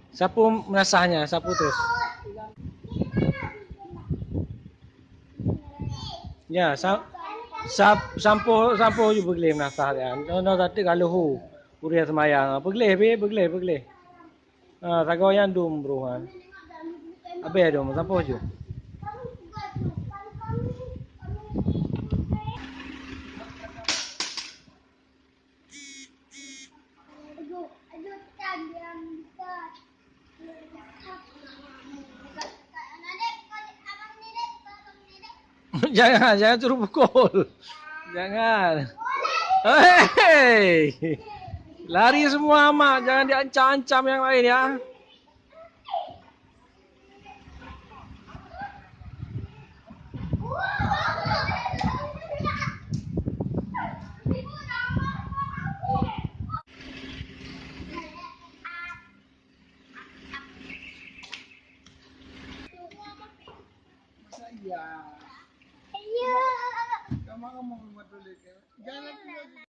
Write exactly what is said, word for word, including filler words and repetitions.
Sapeue meunasah nyan, sapeue terus. Ya, sa-, sa-, sampoe, sampoe ju beugleh meunasah nyan. Nyoe, nyoe tateuk ka lheueh hu, ureueng seumayang. Beugleh, beugleh, beugleh. Ah, sagoe nyan dum, bro, ha. Abéh dum, sampoe ju. Jangan, jangan suruh pukul. Jangan. Hei! Lari semua, Mak. Jangan diancam-ancam yang lain, ya. Masa iya? Iya. Kamu ngomong sama tulis ya? Jangan lagi.